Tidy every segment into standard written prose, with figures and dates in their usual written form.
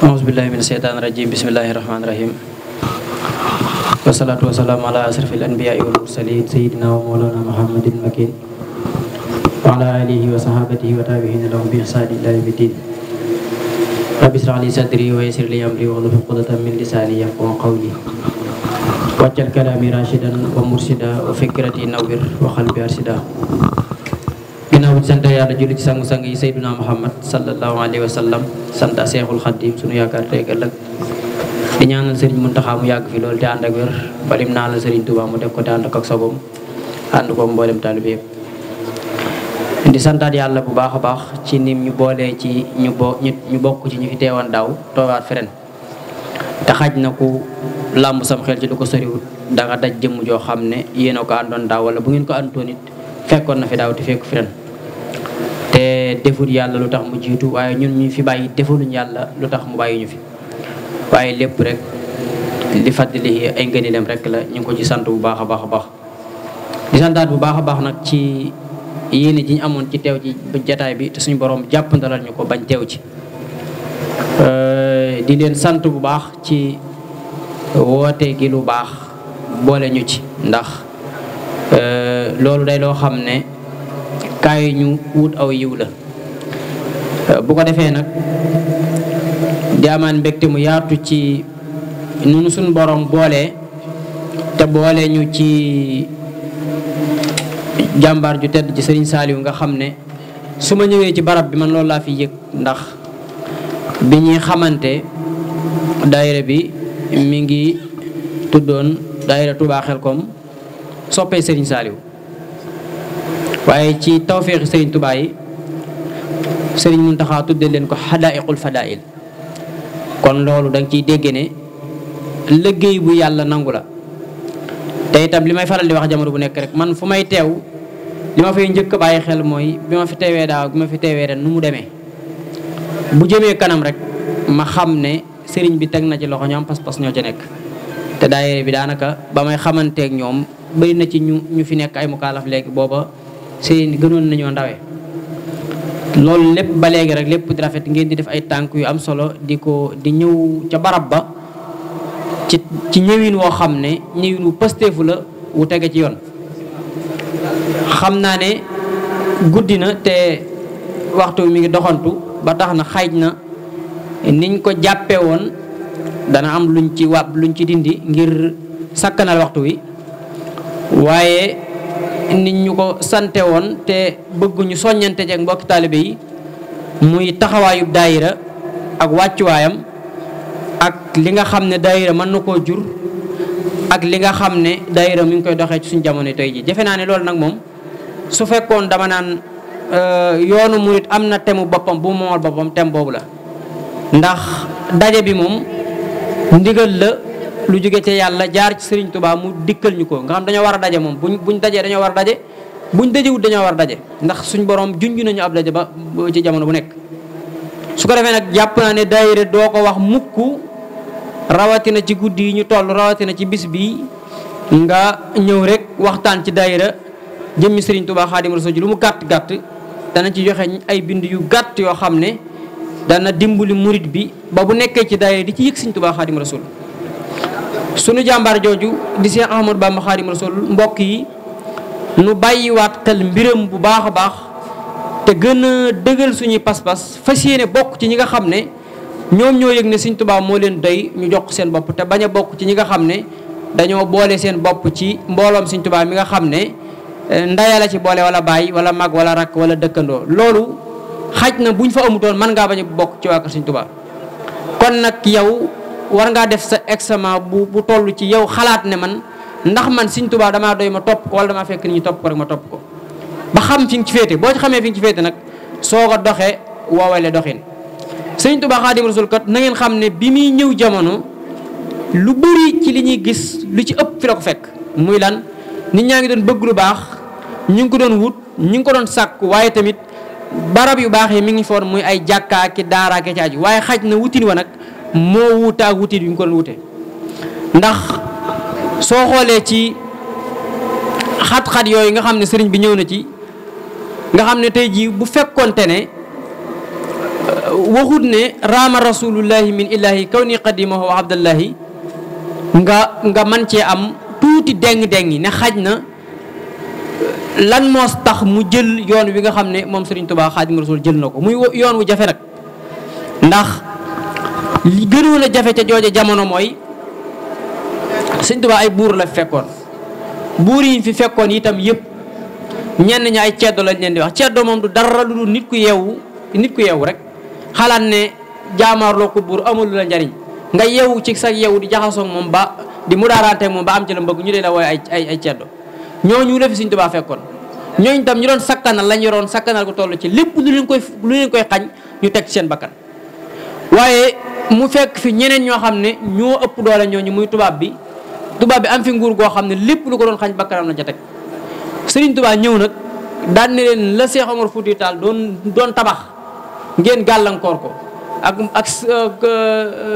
A'udzubillahi minasyaitonirrajim. Bismillahirrahmanirrahim. Wassalatu wassalamu ala asrafil anbiya'i wal mursalin sayyidina wa maulana Muhammadin makin wa ala alihi wa sahabatihi wa tabi'in lahum bi ihsanin ila yaumiddin. Rabbi ishrah li sadri wa yassir li amri wahlul 'uqdatam min lisani yafqahu qawli. Waj'al kalami rasyidan wa mursyida wa fikrati nawwir wa qalbi arsyida. Ginnaaw bi sant yàlla julli ci sangu-sang yi Seydina Muhammad sallallahu alayhi wa sallam, sant Seexul Xadiim sunu yaakaar tey ëllëg, di ñaanal Sëriñ Muntaxa mu yàgg fi loolu te ànd ak wér, balim naa la Sëriñ Tuubaa mu def ko te ànd ak sagom, ànd ko mboolem taalibe yëpp. Di santaat yàlla bu baax a baax ci nim ñu boolee ci ñu bokk ci ñu fi teewoon daaw toogaat fi ren, te xaj na ku làmb sam xel ci lu ko soriwut da nga daj jëmm joo xam ne yéen a ko àndoon daaw wala bu ngeen ko àndoon it fekkoon na fi daaw te fekku fi ren. te deful yàlla lu tax mu jiitu waaye ñun ñu fi bàyyi defaluñ yàlla lu tax mu bàyyi ñu fi waaye lépp rek li fàttali ay ngëneelam rek la ñu ngi ko ci sant bu baax a baax a baax. di santaat bu baax a baax nag ci yéene ji ñu amoon ci teew ci jataay bi te suñu borom jàppandalal ñu ko bañ teew ci. di leen sant bu baax ci woote gi lu baax boole ñu ci ndax loolu day loo xam ne kaay ñu wut aw yiw la. bu ko defee nag di amaan mbégte mu yaatu ci nunu suñ borom boole te boole ñu ci jàmbaar ju tedd ci Sëriñ Saaliw nga xam ne su ma ñëwee ci barab bi man loolu laa fi yëg ndax bi ñuy xamante daayira bi mi ngi tuddoon daayira Touba Xelkom soppee Sëriñ Saaliw waaye ci tawféexi Sëriñ Tuubaa yi Sëriñ Muntaxa tudde leen ko xadaaiqul fadail kon loolu da nga ciy dégg ne liggéey bu yàlla nangu la. te itam li may faral di wax jamono bu nekk rek man fu may teew li ma fay njëkk a bàyyi xel mooy bi ma fi teewee daaw bi ma fi teewee ren nu mu demee bu jëmee kanam rek ma xam ne sëriñ bi teg na ci loxo ñoom pas-pas ñoo ci nekk. te daayira bi daanaka ba may xamanteeg ñoom bëri na ci ñu fi nekk ay mukaalaf léegi booba sëriñ gënoon nañoo ndawee loolu lépp ba léegi rek lépp di rafet ngeen di def ay tànk yu am solo di ñëw ca barab ba ci ñëwin woo xam ne ñëwin wu pësteefu la wu tege ci yoon. xam naa ne guddi na te waxtu mi ngi doxantu ba tax na xaaj na niñ ko jàppee woon dana am luñ ci dindi ngir sakkanal waxtu wi waaye nit ñu ko sante woon te bëgguñu soññante ci ak mbokki taalibe yi muy taxawaayub daayira ak wàccuwaayam ak li nga xam ne daayira mën na koo jur ak li nga xam ne daayira mi ngi koy doxee ci suñu jamono tey ji defe naa ne loolu nag moom su fekkoon dama naan yoonu murit am na temu boppam bu moomal boppam tem boobu la ndax daje bi moom ndigal la lu jóge ci yàlla jaar ci Sëriñ Tuubaa mu dikkal ñu ko nga xam dañoo war a daje moom buñ dajee dañoo war a daje buñ dajewut dañoo war a daje ndax suñ borom junj nañu ab daje ba ci jamono bu nekk. su ko defee nag jàpp naa ne daayira doo ko wax mukk rawatina ci guddi yi ñu toll rawatina ci bis bi nga ñëw rek waxtaan ci daayira jëmmi Sëriñ Tuubaa Xaadimu Rasuul lu mu gàtt gàtt dana ci joxe ay bind yu gàtt yoo xam ne dana dimbali murit bi ba bu nekkee ci daayira di ci yëg Sëriñ Tuubaa Xaadimu Rasuul. sunu jàmbaar jooju di Cheikh Ahmadou Bamba Xaadimu Rasuul mbokk yi nu bàyyiwaat xel mbiram bu baax a baax te gën a dëgal suñuy pas-pas fas yéene bokk ci ñi nga xam ne ñoom ñoo yëg ne Sëriñ Tuubaa moo leen doy ñu jox seen bopp te bañ a bokk ci ñi nga xam ne dañoo boole seen bopp ci mbooloom Sëriñ Tuubaa mi nga xam ne ndaya la ci boole wala baay wala mag wala rakk wala dëkkandoo loolu xaj na buñ fa amutoon mën ngaa bañ a bokk ci waa kër Sëriñ Tuubaa. kon nag yow war ngaa def sa examen bu toll ci yow xalaat ne man ndax man Sëriñ Tuubaa damaa doy ma topp ko wala damaa fekk ni ñu topp ko rek ma topp ko ba xam fi nga ci féete boo ci xamee fi nga ci féete nag soo ko doxee woowale doxin. Sëriñ Tuubaa Xaadimu Rasuul kat na ngeen xam ne bi muy ñëw jamono lu bëri ci li ñuy gis lu ci ëpp fi la ko fekk muy lan nit ñaa ngi doon bëgg lu baax ñu ngi ko doon wut ñu ngi ko doon sàkku waaye tamit barab yu baax yi mi ngi foon muy ay jàkkaa ki daaraa ki ci aju waaye xaj na wutin wa nag moo wuutaak wutit yu ñu ko doon wute ndax soo xoolee ci xat-xat yooyu nga xam ne sëriñ bi ñëw na ci nga xam ne tey jii bu fekkonte ne waxut ne raama rasulullahi min ilahi kaw ni qadimahu wa abdallahi nga man cee am tuuti déng-déng ne xaj na lan moo tax mu jël yoon wi nga xam ne moom Serigne Touba Xaadimu Rasuul jël na ko muy yoon wu jafe nag ndax li gënoon a jafe ca jooje jamono mooy Serigne Touba ay buur la fekkoon buur yi fi fekkoon itam yëpp ñenn ñi ay ceddo lañ leen di wax ceddo moom du dara lu dul nit ku yeewu rek xalaat ne jaamaarloo ko buur amul la njariñ nga yeewu ci sa yeewu di jaxasoo moom ba di mudaaraante moom ba am ci la mbëgg ñu dee la wooye ay ceddo ñooñu la fi Sëriñ Tuubaa fekkoon ñooñu tam ñu doon sakkanal lañ yoroon sakkanal ko toll ci lépp lu leen koy xañ ñu teg ci seen bakkan waaye mu fekk fi ñeneen ñoo xam ne ñoo ëpp doole ñooñu muy tubaab bi am fi nguur goo xam ne lépp lu ko doon xañ bakkanam na ca teg Sëriñ Tuubaa ñëw nag daan ne leen la Cheikh Omar Fouti Tall doon tabax ngeen gàllankoor ko ak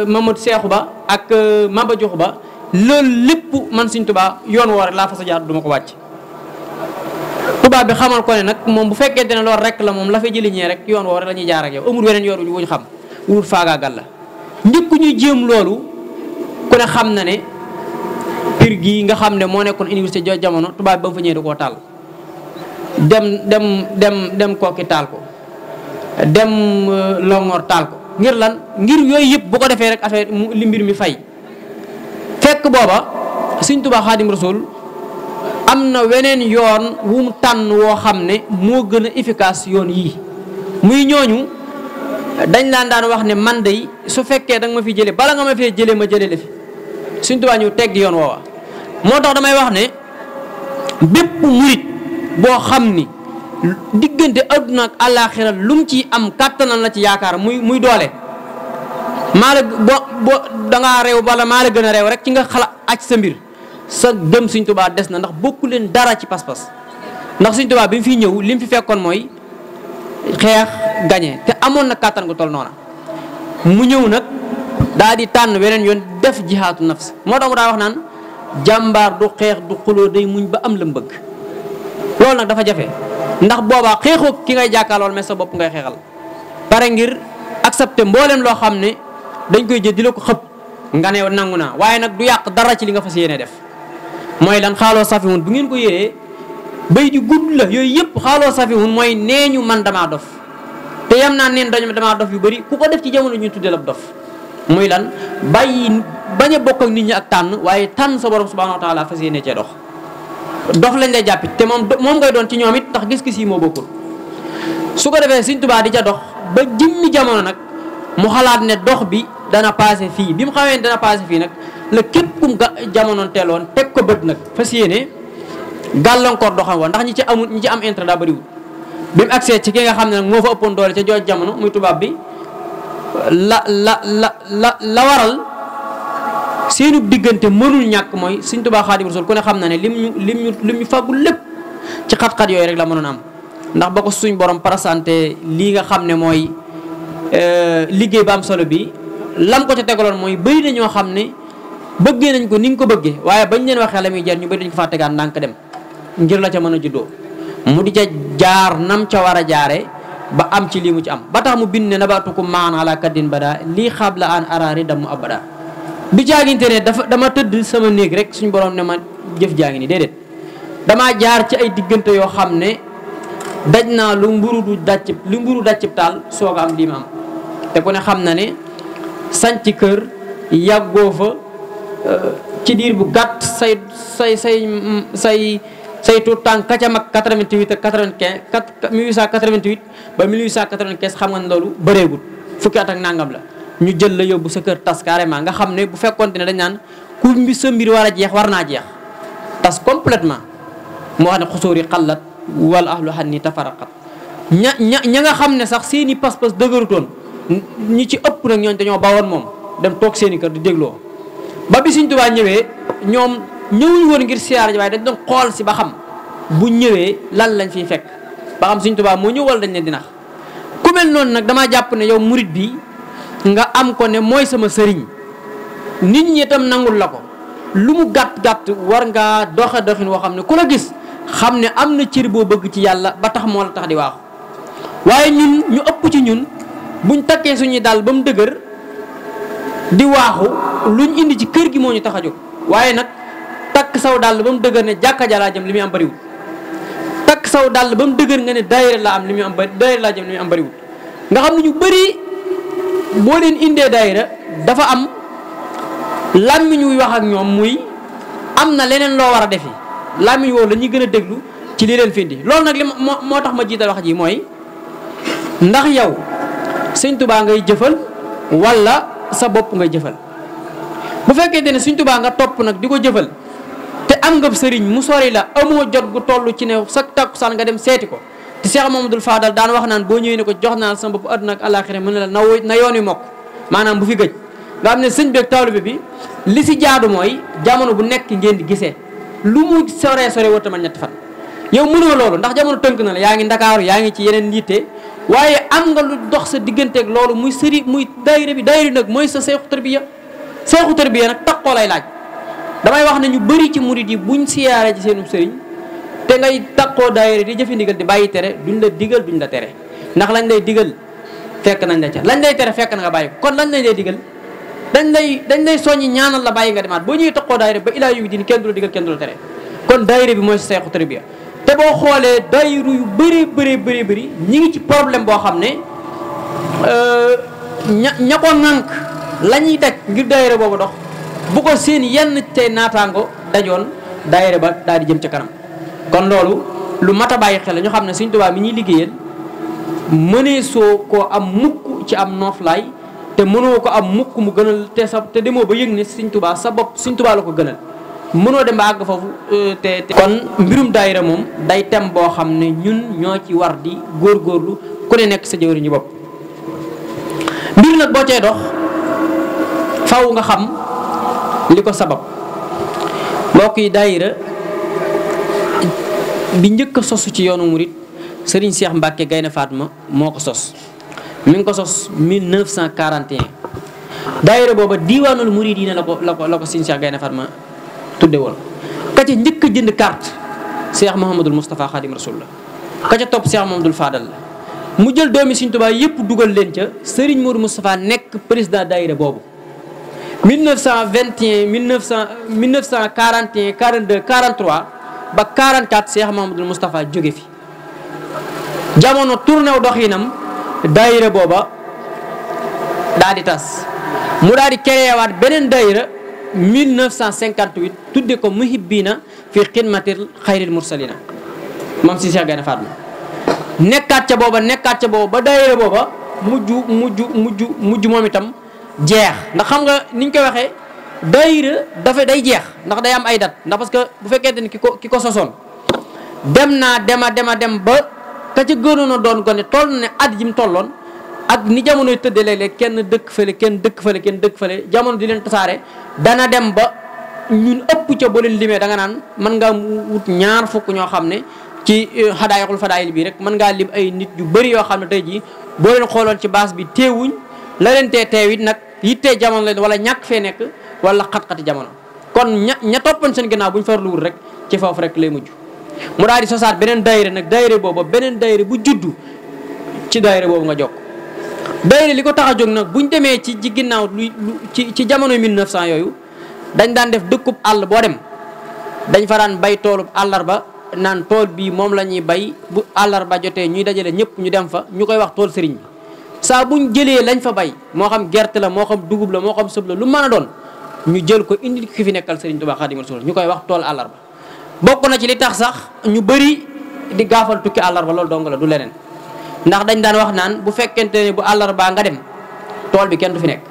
Mamadou Cheikhou Ba ak Maba Diakhou Ba loolu lépp man Sëriñ Tuubaa yoon woo rek laa fa sa jaar duma ko wàcc tubaab bi xamal ko ne nag moom bu fekkente ne loolu rek la moom la fay jëliñee rek yoon woo rek la ñuy jaar ak yow amul weneen yoon wuñ xam wut faagaagal la njëkk ñuy jéem loolu ku ne xam na ne pir gi nga xam ne moo nekkoon université jo jamono tubaab bi ba mu fa ñëwee da koo taal dem kooki taal ko dem Longhor taal ko ngir lan ngir yooyu yëpp bu ko defee rek affaire li mbir mi fay fekk booba Sëriñ Tuubaa Xaadimu Rasuul am na weneen yoon wu mu tànn woo xam ne moo gën a efficace yoon yii muy ñooñu dañ laan daan wax ne man day su fekkee danga ma fi jële bala nga ma fee jële ma jële la fi Sëriñ Tuubaa ñu tegg yoon woowa moo tax damay wax ne bépp murit boo xam ni diggante adduna ak àllaaxira lu mu ci am kàttanal la ci yaakaar muy doole maa la boo dangaa réew wala maa la gën a réew rek ci nga xala aj sa mbir sa gëm Sëriñ Tuubaa des na ndax bokku leen dara ci pas-pas ndax Sëriñ Tuubaa bi mu fiy ñëw li mu fi fekkoon mooy xeex gañe te amoon na kàttan gu toll noona mu ñëw nag daa di tànn weneen yoon def jihaatu nafs moo tax mu daa wax naan jàmbaar du xeex du xuloo day muñ ba am la mbëgg loolu nag dafa jafe ndax boobaa xeexoo ki ngay jàkkaarlool mais sa bopp ngay xeexal pare ngir accepter mboolem loo xam ne dañ koy jël di la ko xëpp nga ne nangu naa waaye nag du yàq dara ci li nga fas yéene def mooy lan xaaloo safihun bu ngeen ko yéree bay di gudd la yooyu yëpp xaaloo safihun mooy nee ñu man damaa dof te yam naa neen damaa dof yu bëri ku ko def ci jamono ñu tuddee la dof muy lan bàyyi bañ a bokk ak nit ñi ak tànn waaye tànn sa borom subhanahu wa taala fas yéene cee dox dof lañ lay jàppit te moom ngay doon ci ñoom it tax gis-gis yi moo bokkul su ko defee Sëriñ Tuubaa di ca dox ba jëmmi jamono nag mu xalaat ne dox bi dana passé fii bi mu xamee ne dana passé fii nag la képp kum jamonoon teeloon teg ko bët nag fas yéene gàllankoor doxam wa ndax ñi ci am intérêt daa bëriwul bi mu agsee ci ki nga xam ne nag moo fa ëppoon doole ca jooj jamono muy tubaab bi la waral seenu diggante mënul ñàkk mooy Sëriñ Tuubaa Xaadimu Rasuul ku ne xam na ne lim ñu fàggul lépp ci xat-xat yooyu rek la mënoon am ndax ba ko suñ borom parasanté lii nga xam ne mooy liggéey ba am solo bi lam ko ca tegaloon mooy bëri na ñoo xam ne bëggee nañ ko ni nga ko bëggee waaye bañ leen waxee la muy jar ñu bëri dañ ko faa tegaan ndànk dem ngir la ca mën a juddoo mu di ca jaar nam ca war a jaare ba am ci lii mu ci am ba tax mu bind ne nabatukum maan ala kaddin bada lii xaabla an araari damu abada bi jaaginte ne dama tëdd sama néeg rek suñ borom ne ma jëf jaa ngi ni déedéet damaa jaar ci ay diggante yoo xam ne daj naa lu mburu daccib taal soog a am lii ma am te ku ne xam na ne sanc kër yàggoo fa ci diir bu gàtt say tuut tànk ka ca mag 88 ak 95 1888 ba 1895 xam nga ne loolu bëreegul fukki at ak nangam la ñu jël la yóbbu sa kër tas carrément nga xam ne bu fekkonte ne dañ naan ku sa mbir war a jeex war naa jeex tas complètement moo xam ne xusóor yi xallat wala ahlu xan ni tafaraqat ña nga xam ne sax seeni pas-pas dëgërutoon ñi ci ëpp nag ñooñ dañoo bawoon moom dem toog seeni kër di dégloo ba bi Sëriñ Tuubaa ñëwee ñoom ñëwuñu woon ngir siyaara ji waaye dañ doon xool si ba xam bu ñëwee lan lañ fiy fekk ba xam Sëriñ Tuubaa moo ñëw wala dañ leen di nax ku mel noonu nag damaa jàpp ne yow murit bi nga am ko ne mooy sama sëriñ nit ñi itam nangul la ko lu mu gàtt-gàtt war ngaa doxe doxin woo xam ne ku la gis xam ne am na cër boo bëgg ci yàlla ba tax moo la tax di waaxu waaye ñun ñu ëpp ci ñun buñ takkee suñuy daal ba mu dëgër di waaxu luñ indi ci kër gi moo ñu tax a jóg waaye nag takk saw dàll ba mu dëgër ne jàkka ja laa jëm li muy am bariwul takk saw dàll ba mu dëgër nga ne daayira laa am li muy am daayira laa jëm li muy am bariwul nga xam ne ñu bëri boo leen indee daayira dafa am làmmiñ wuy wax ak ñoom muy am na leneen loo war a defi làmmiñ woowu la ñuy gën a déglu ci li leen fi indi loolu nag li moo tax ma jiital wax ji mooy ndax yow sëñ Tuubaa ngay jëfal wala sa bopp ngay jëfal bu fekkee ne sëñ Tuubaa nga topp nag di ko jëfal te am nga sëriñ mu sori la amoo jot gu toll ci ne sa takkusaan nga dem seeti ko te Cheikh Mamadou Fadal daan wax naan boo ñëwee ne ko jox naa sama bopp àdduna ak àllaaxira mën na la na yoon wi mokk maanaam bu fi gëj nga xam ne sëñ beeg taalibe bi li si jaadu mooy jamono bu nekk ngeen di gisee lu mu soree sore wërta man ñetti fan yow mënoo loolu ndax jamono tënk na la yaa ngi Ndakaaru yaa ngi ci yeneen yitte waaye am nga lu dox sa digganteeg loolu muy sëri muy daayira bi daayira nag mooy sa seexu tarbiya nag takkoo lay laaj damay wax ne ñu bëri ci murid yi buñ siyaare ci seenum sëriñ te ngay takkoo daayira di jëfe ndigal di bàyyi tere duñ la digal duñ la tere ndax lañ lay digal fekk nañ la ca lañ lay tere fekk na nga bàyyi kon lañ lay digal dañ lay soññi ñaanal la bàyyi nga demaat boo ñëwee takkoo daayira ba ilaa yu din kenn du la digal kenn du la tere kon daayira bi mooy sa seexu tarbiya te boo xoolee daayira yu bëri ñi ngi ci problème boo xam ne ña ko ŋànk la ñuy daj ngir daayira boobu dox bu ko seen yenn tey naataango dajoon daayira ba daal di jëm ca kanam kon loolu lu mat a bàyyi xel la ñu xam ne Sëñ Tuubaa mi ñuy liggéeyal mënee soo koo am mukk ci am nooflaay te mënoo ko am mukk mu gënal te demoo ba yëg ne Sëñ Tuubaa sa bopp Sëñ Tuubaa la ko gënal mënoo dem ba àgg foofu te kon mbirum daayira moom day tem boo xam ne ñun ñoo ci war di góorgóorlu ku ne nekk sa jëwriñu bopp mbir nag boo cee dox faw nga xam li ko sabab mbokk yi daayira bi njëkk a sosu ci yoonu murit Serigne Cheikh Mbacke Gaynde Fatma moo ko sos mi ngi ko sos 1941 daayira booba diiwaanul muridiina la ko Serigne Cheikh Gaynde Fatma tudde woon ka ca njëkk a jënd carte Cheikh Mouhamadul Moustapha Khadim Rasulullah ka ca topp Cheikh Mouhamadul Fadal la mu jël doomi Serigne Touba yëpp dugal leen ca Serigne Modou Moustapha nekk président daayira boobu 1921 1941 42 43 ba 44 Cheikh Mouhamadul Moustapha jóge fi jamono tourné wu doxinam daayira booba daa di tas mu daal di créewaat beneen daayira 1958 tudde ko muhibbina fi xidmatil xayril mursalina moom si Cheikh Gaynde Fatma nekkaat ca booba ba daayira booba mujj moom itam jeex ndax xam nga niñ koy waxee daayira day jeex ndax day am ay dat ndax parce que bu fekkente ni ki ko sosoon dem ba ka ca gënoon a doon gone toll ne at ji mu tolloon ak ni jamonoy tëddee léeg-léeg kenn dëkk fële jamono di leen tasaare dana dem ba ñun ëpp ca boo leen limee da nga naan mën ngaa wut ñaar fukk ñoo xam ne ci xadaayixul fadaayil bi rek mën ngaa lim ay nit yu bëri yoo xam ne tey jii boo leen xooloon ci baas bi teewuñ la leen teew it nag yittee jamono leen wala ñàkk fee nekk wala xat-xati jamono kon ña toppoon seen ginnaaw bu ñu farluwul rek ci foofu rek lay mujj mu daal di sosaat beneen daayira nag daayira boobu beneen daayira bu juddu ci daayira boobu nga jokk daayira li ko tax a jóg nag buñ demee ci ginnaaw ci jamono 1900 yooyu dañ daan def dëkkub àll boo dem dañ fa daan bay toolub àllarba naan tool bii moom la ñuy bay bu àllarba jotee ñuy dajale ñëpp ñu dem fa ñu koy wax tool sëriñ bi saa buñ jëlee lañ fa bay moo xam gerte la moo xam dugub la moo xam sëb la lu mën a doon ñu jël ko indi ki fi nekkal Sëriñ Tuubaa Xaadimu Rasuul ñu koy wax tool àllarba bokk na ci li tax sax ñu bëri di gaafal tukki àllarba loolu dong la du leneen ndax dañ daan wax naan bu fekkente ne bu àllarba nga dem tool bi kenn du fi nekk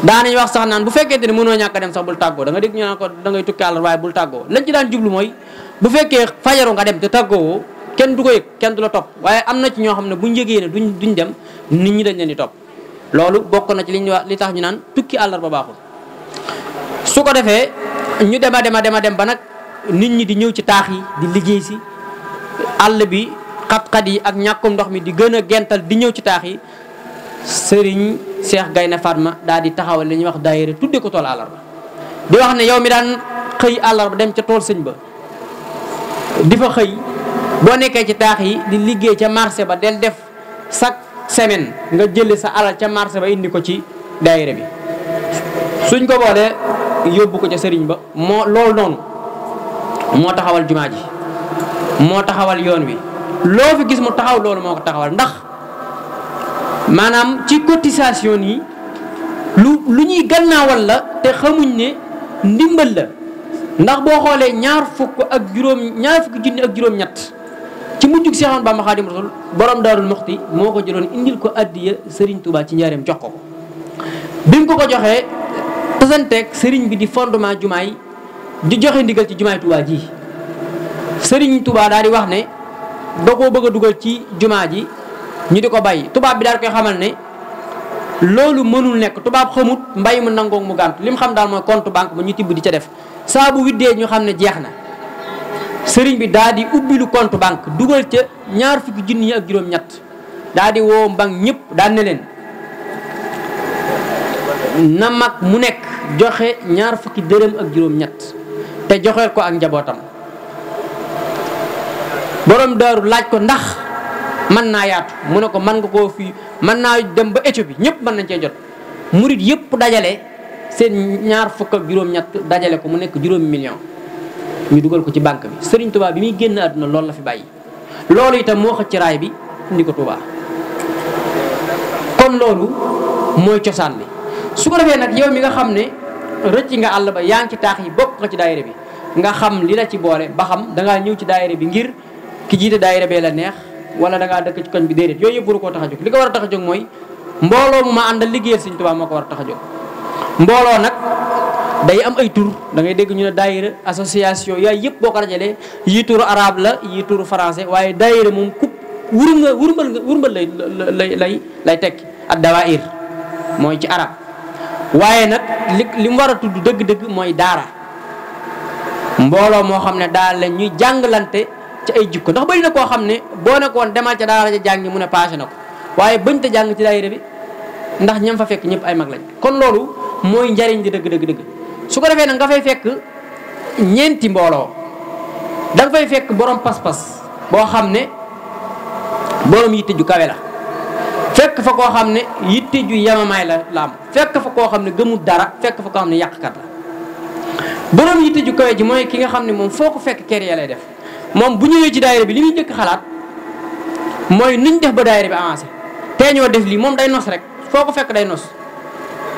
daanañ wax sax naan bu fekkente ne mënoo ñàkk a dem sax bul tàggoo da nga dégg ñu naan ko da ngay tukki àllarba waaye bul tàggoo lañ ci daan jublu mooy bu fekkee fajaru nga dem te tàggoowoo kenn du ko yëg kenn du la topp waaye am na ci ñoo xam ne buñ yëgee ne duñ dem nit ñi dañ leen di topp loolu bokk na ci li tax ñu naan tukki àllarba baaxul su ko defee ñu dem ba nag nit ñi di ñëw ci taax yi di liggéey si àll bi xat-xat yi ak ñàkkum ndox mi di gën a gental di ñëw ci taax yi Serigne Cheikh Gaynde Fatma daal di taxawal li ñuy wax daayira tudde ko tool àllarba di wax ne yow mi daan xëy àllarba dem ca tool sëñ ba di fa xëy boo nekkee ci taax yi di liggéey ca marché ba del def chaque semaine nga jëli sa alal ca marché ba indi ko ci daayira bi suñ ko boolee yóbbu ko ca sëriñ ba moo loolu noonu moo taxawal jumaa ji moo taxawal yoon wi loo fi gis mu taxaw loolu moo ko taxawal ndax maanaam ci cotisation yi lu ñuy gannaawal la te xamuñ ne ndimbal la ndax boo xoolee ñaar fukki junni ak juróom-ñett ci mujjug Seex Ahmadu Bamba Xaadimu Rasuul borom Daarul Muxti moo ko jëloon indil ko addiya Serigne Touba ci njaareem jox ko bi mu ko joxee tasanteeg Serigne bi di fondement jumaay di joxe ndigal ci jumaay Touba ji Serigne Touba daal di wax ne da koo bëgg a dugal ci jumaa ji ñu di ko bàyyi tubaab bi daal koy xamal ne loolu mënul nekk tubaab xamut mbay mu nangoo mu gànt li mu xam daal mooy compte banque ba ñu tibb di ca def saa bu widdee ñu xam ne jeex na sëriñ bi daal di ubbilu compte banque dugal ca ñaar fukki junni ak juróom-ñett daal di woo banque ñëpp daal ne leen na mag mu nekk joxe ñaar fukki dërëm ak juróom-ñett te joxeel ko ak njabootam borom daaru laaj ko ndax mën naa yaatu mu ne ko mën nga koo fii mën naa dem ba Éthiopie ñëpp mën nañ cee jot murit yëpp dajale seen ñaar fukk ak juróom-ñett dajale ko mu nekk juróomi million ñu dugal ko ci banque bi Serigne Touba bi muy génn àdduna loolu la fi bàyyi loolu itam moo xëcc raay bi indi ko Touba kon loolu mooy cosaan li su ko defee nag yow mi nga xam ne rëcc nga àll ba yaa ngi ci taax yi bokk nga ci daayira bi nga xam li la ci boole ba xam dangaa ñëw ci daayira bi ngir ki jiite daayira bee la neex wala dangaa dëkk ci koñ bi déedéet yooyu yëpp waru koo tax a jóg li ko war a tax a jóg mooy mbooloo mu ma àndal liggéeyal Serigne Touba moo ko war a tax a jóg mbooloo nag day am ay tur da ngay dégg ñu ne daayira association yooyu yëpp boo ko dajalee yii turu arabe la yii turu français waaye daayira moom ku wurmbal lay tekki ak dawaayir mooy ci arab waaye nag li mu war a tudd dëgg-dëgg mooy daara mbooloo moo xam ne daal la ñuy jàngalante ci ay jikko ndax bari na koo xam ne boo nekkoon demal ca daara ja jàngi mu ne passé na ko waaye bañ te jàng ci daayira bi ndax ñam fa fekk ñëpp ay mag lañ kon loolu mooy njariñ di dëgg su ko defee nag nga fay fekk ñeenti mbooloo da nga fay fekk borom pas-pas boo xam ne borom yitte ju kawe la fekk fa koo xam ne yitte ju yamamaay la am fekk fa koo xam ne gëmul dara fekk fa koo xam ne yàqkat la borom yitte ju kawe ji mooy ki nga xam ne moom foo ko fekk kër ya lay def moom bu ñëwee ci daayira bi li muy njëkk xalaat mooy nuñ def ba daayira bi avancé te ñoo def lii moom day nos rek foo ko fekk day nos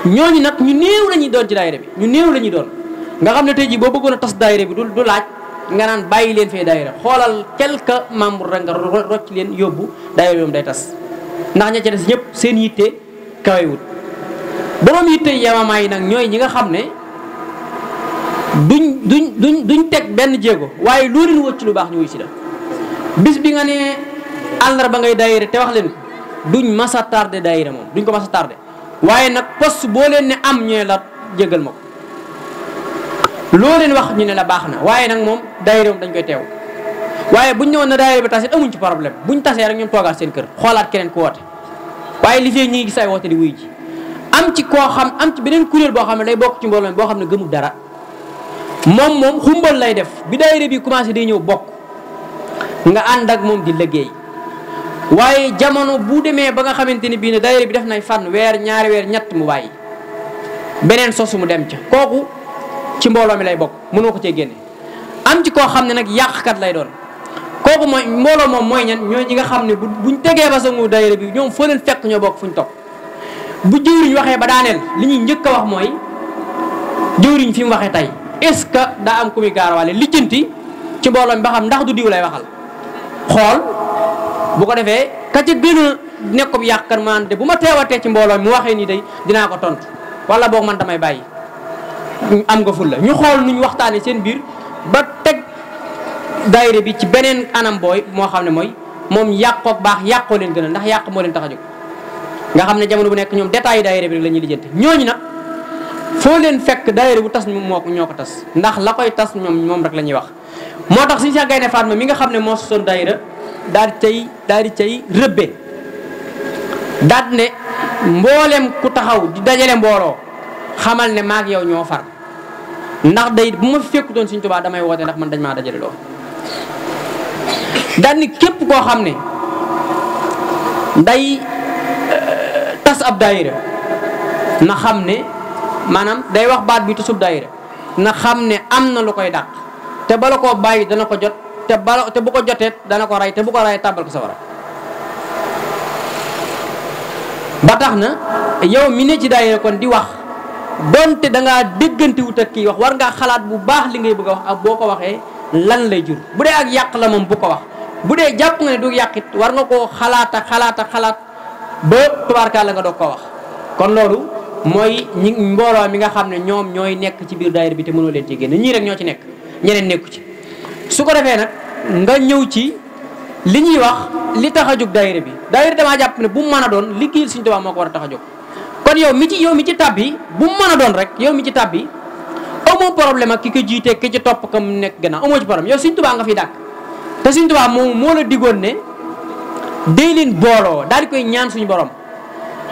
ñooñu nag ñu néew la ñuy doon ci daayira bi ñu néew la ñuy doon nga xam ne tey jii boo bëggoon a tas daayira bi du laaj nga naan bàyyi leen fee daayira xoolal quelques membres rek nga rocc leen yóbbu daayira bi moom day tas ndax ña ca des ñëpp seen yitte kawewut borom yitte yamamaa yi nag ñooy ñi nga xam ne duñ teg benn jéego waaye loo leen wëcc lu baax ñu wuy si la bis bi nga ne àllarba ngay daayira te wax leen ko duñ mas a tardé daayira moom duñ ko mas a tardé waaye nag poste boo leen ne am ñu ne la jégal ma ko loo leen wax ñu ne la baax na waaye nag moom daayira moom dañ koy teew waaye buñ ñëwoon na daayira bi tasit amuñ ci problème buñ tasee rek ñoom toogaat seen kër xoolaat keneen ku woote waaye li fee ñi ngi gis ay woote di wuy ji am ci koo xam am ci beneen kuréel boo xam ne day bokk ci mbooloo boo xam ne gëmul dara moom xumbal lay def bi daayira bi commencé day ñëw bokk nga ànd ak moom di liggéey waaye jamono bu demee ba nga xamante ni bii ne daayira bi def nay fan weer ñaari weer ñett mu bàyyi beneen sosu mu dem ca kooku ci mbooloo mi lay bokk mënoo ko cee génne am ci koo xam ne nag yàqkat lay doon kooku mooy mbooloo moom mooy ñan ñooy ñi nga xam ne buñ tegee ba sangu daayira bi ñoom foo leen fekk ñoo bokk fuñ toog bu jëwriñ waxee ba daaneel li ñuy njëkk a wax mooy jëwriñ fi mu waxee tey est-ce que daa am ku muy gaarawaale lijjanti ci mbooloo mi ba xam ndax du diw lay waxal xool bu ko defee ka ca gën a nekkub yàqkat man de bu ma teewatee ci mbooloo mu waxee nii day dinaa ko tontu wala boog man damay bàyyi am nga ful la ñu xool nuñ waxtaanee seen biir ba teg daayira bi ci beneen anam booy moo xam ne mooy moom yàqook baax yàqoo leen gën a ndax yàq moo leen tax a jóg nga xam ne jamono bu nekk ñoom détails yi daayira bi rek la ñuy lijjanti ñooñu nag foo leen fekk daayira bu tas ñoo ko tas ndax la koy tas moom rek la ñuy wax moo tax suñu Cheikh Gaïndé Fatma mi nga xam ne moo sosoon daayira daal di cay rëbbe daal ne mboolem ku taxaw di dajale mbooloo xamal ne maag yow ñoo far ndax day bu ma fi fekkutoon Sëriñ Tuubaa damay woote ndax man dañ maa dajale loo daal ni képp koo xam ne day tas ab daayira na xam ne maanaam day wax baat bi tasub daayira na xam ne am na lu koy dàq te bala koo bàyyi dana ko jot te bu ko jotee dana ko rey te bu ko rey tàbbal ko sawara. ba tax na yow mi ne ci daayira kon di wax donte dangaa déggante wut ak kii wax war ngaa xalaat bu baax li ngay bëgg a wax ak boo ko waxee lan lay jur. bu dee ak yàq la moom bu ko wax bu dee jàpp nga ne du yàqit war nga koo xalaat ba tubaarkaala nga doog ko wax. kon loolu mooy mbooloo mi nga xam ne ñoom ñooy nekk ci biir daayira bi te mënoo leen ci génn ñii rek ñoo ci nekk ñeneen nekku ci. su ko defee nag nga ñëw ci li ñuy wax li tax a jóg daayira bi daayira damaa jàpp ne bu mu mën a doon liggéeyal Sëriñ Tuubaa moo ko war a tax a jóg. kon yow mi ci tabbi bu mu mën a doon rek yow mi ci tabbi amoo problème ak ki ko jiite ki ci topp ka mu nekk gannaaw amoo ci problème yow Sëriñ Tuubaa nga fi dàkk te Sëriñ Tuubaa moom moo la digoon ne day leen booloo daal di koy ñaan suñu borom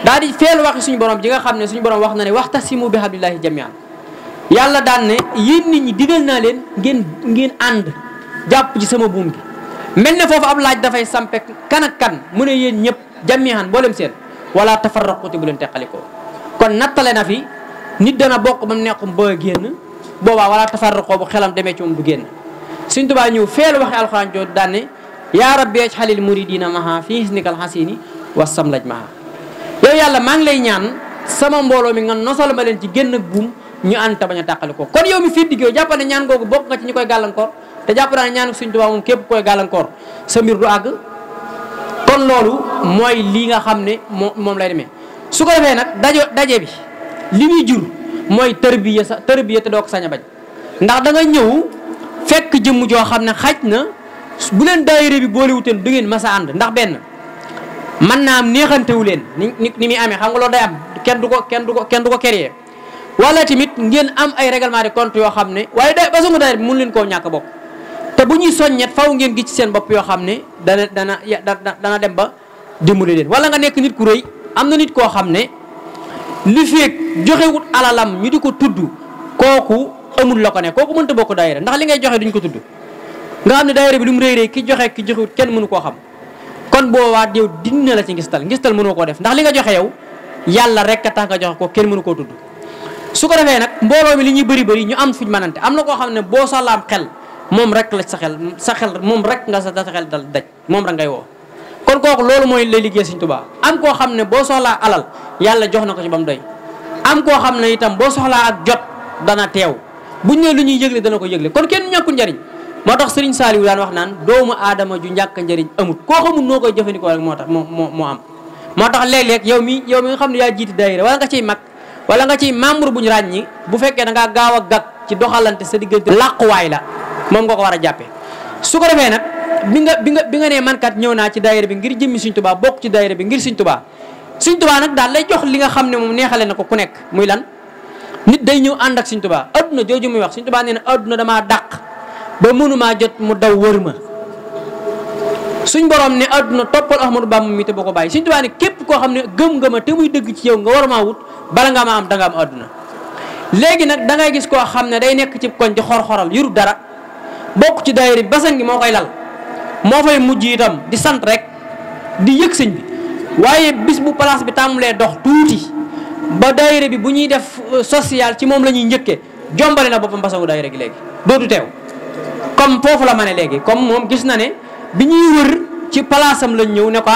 daal di feelu waxi suñu borom ji nga xam ne suñu borom wax na ne waxtasimu bi hablillahi jamian yàlla daan ne yéen nit ñi digal naa leen ngeen ànd jàpp ci sama buum gi mel ne foofu ab laaj dafay sampe kan ak kan mu ne yéen ñëpp jamian boolem seen wala tafarraqu te bu leen teqalikoo kon nattale na fi nit dana bokk ba mu neexum ba génn boobaa wala tafarraqoo bu xelam demee ci moom du génn. Sëriñ Tuubaa ñëw feelu waxi alxuraan jooju daan ne yaa rabbi ij'alil muridina maha fi hisnikal hasini wasamlaj maha yow yàlla maa ngi lay ñaan sama mbooloo mi nga nosal ma leen ci génn ak buum ñu ànd te bañ a tàqalikoo kon yow mi fii diggéew jàpp ne ñaan googu bokk nga ci ñu koy gàllankoor te jàpp naa ne ñaan Sëriñ Tuubaa moom képp koy gàllankoor sa mbir du àgg. kon loolu mooy lii nga xam ne moom lay demee su ko defee nag daje bi li muy jur mooy tërbiya te doo ko sañ a bañ ndax da nga ñëw fekk jëmm joo xam ne xaj na bu leen daayira bi boolewuteen du ngeen masa ànd ndax benn mën naa am neexantewu leen ni muy amee xam nga loolu day am kenn du ko créer wala tamit ngeen am ay règlement de compte yoo xam ne waaye ba songu daayira bi mun leen koo ñàkk bokk te bu ñuy soññet faw ngeen gis ci seen bopp yoo xam ne dana dem ba dimbali leen wala nga nekk nit ku rëy am na nit koo xam ne li feeg joxewut alalam ñu di ko tudd kooku amul la ko ne kooku mënta bokk daayira ndax li ngay joxe duñ ko tudd nga xam ne daayira bi lu mu rëy rëy ki joxewut kenn mënu koo xam kon boobaa yow dina la ci ngistal mënoo koo def ndax li nga joxe yow yàlla rek a tax nga joxe ko kenn mënu koo tudd. su ko defee nag mbooloo mi li ñuy bëri ñu am fuñ mënante am na koo xam ne boo soxlaam xel moom rek la sa xel moom rek nga sa xel dal daj moom rek ngay woo kon kooku loolu mooy lay liggéey Sëriñ Tuubaa am koo xam ne boo soxlaa alal yàlla jox na ko ci ba mu doy am koo xam ne itam boo soxlaa ak jot dana teew buñ ne lu ñuy yëgle dana ko yëgle kon kenn ñàkkul njariñ moo tax Sëriñ Saaliw daan wax naan doomu aadama ju ñàkk njariñ amut koo xamul noo koy jëfandikoo rek moo tax moo am moo tax léeg-léeg yow mi nga xam ne yaa jiiti daayira wala nga ciy mag wala nga ciy membre bu ñu ràññi bu fekkee da ngaa gaaw a gag ci doxalante sa diggante làquwaay la moom nga ko war a jàppee su ko defee nag bi nga nee man kat ñëw naa ci daayira bi ngir jëmmi Sëriñ Tuubaa bokk ci daayira bi ngir Sëriñ Tuubaa nag daal lay jox li nga xam ne moom neexale na ko ku nekk muy lan nit day ñëw ànd ak Sëriñ Tuubaa adduna jooju muy wax Sëriñ Tuubaa nee na adduna damaa dàq ba mënumaa jot mu daw wër ma suñ borom ne adduna toppal Ahmadou Bamba mi te boo ko bàyyi Sëriñ Tuubaa ne képp koo xam ne gëm nga ma te muy dëgg ci yow nga war maa wut bala nga ma am da nga am adduna léegi nag da ngay gis koo xam ne day nekk ci koñ di xor-xoral yurut dara bokk ci daayira bi basan gi moo koy lal moo fay mujj itam di sant rek di yëg sëñ bi waaye bis bu place bi tàmmulee dox tuuti ba daayira bi bu ñuy def social ci moom la ñuy njëkkee jombale na boppam basangu daayira gi léegi dootu teew comme foofu la ma ne léegi comme moom gis na ne bi ñuy wër ci place am lañ ñëw ne ko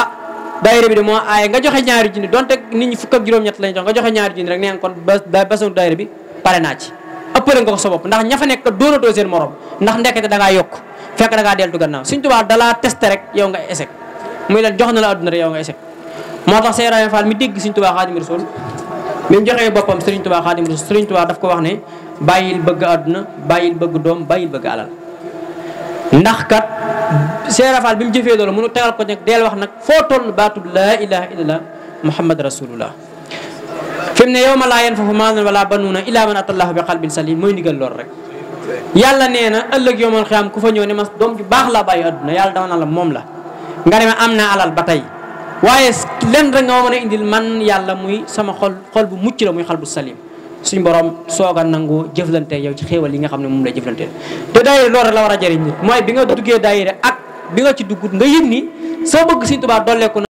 daayira bi de moo aaye nga joxe ñaari junni donte nit ñi fukk ak juróom-ñett lañ jox nga joxe ñaari junni rek nee nga kon basangu daayira bi pare naa ci ëppale nga ko sa bopp ndax ña fa nekk doonatoo seen morom ndax ndekete da ngaa yokk fekk da ngaa deltu gannaaw Sëriñ Tuubaa dalaa testé rek yow nga échec muy leen jox na la adduna rek yow nga échec moo tax Seex Ibrahima Fall mi dégg Sëriñ Tuubaa Xaadimu Rasuul mi mu joxee boppam Sëriñ Tuubaa Xaadimu Rasuul Sëriñ Tuubaa daf ko wax ne bàyyil bëgg adduna bàyyil bëgg doom bàyyil bëgg alal ndax kat Seex Ibrahima Fall bi mu jëfee loolu mënu tegal ko nag deel wax nag foo toll baatub laa ilaha illallah muhammad rasulullah fi mu ne yow ma laa yanfa'u maalun wala banuuna illaa man atallaaha bi qalbin salim mooy ndigal lool rek yàlla nee na ëllëg yowmal xiyaam ku fa ñëw ne ma doom ju baax laa bàyyi adduna yàlla dama na la moom la nga ne ma am naa alal ba tey waaye len rek nga ma mën a indil man yàlla muy sama xol bu mucc la muy xal bu salim suñ borom soog a nangu jëflante yow ci xéewal yi nga xam ne moom lay jëflante te daayira loolu rek la war a jëriñ nit mooy bi nga duggee daayira ak bi nga ci duggut nga yëg ni soo bëgg Sëriñ Tuubaa dolleeku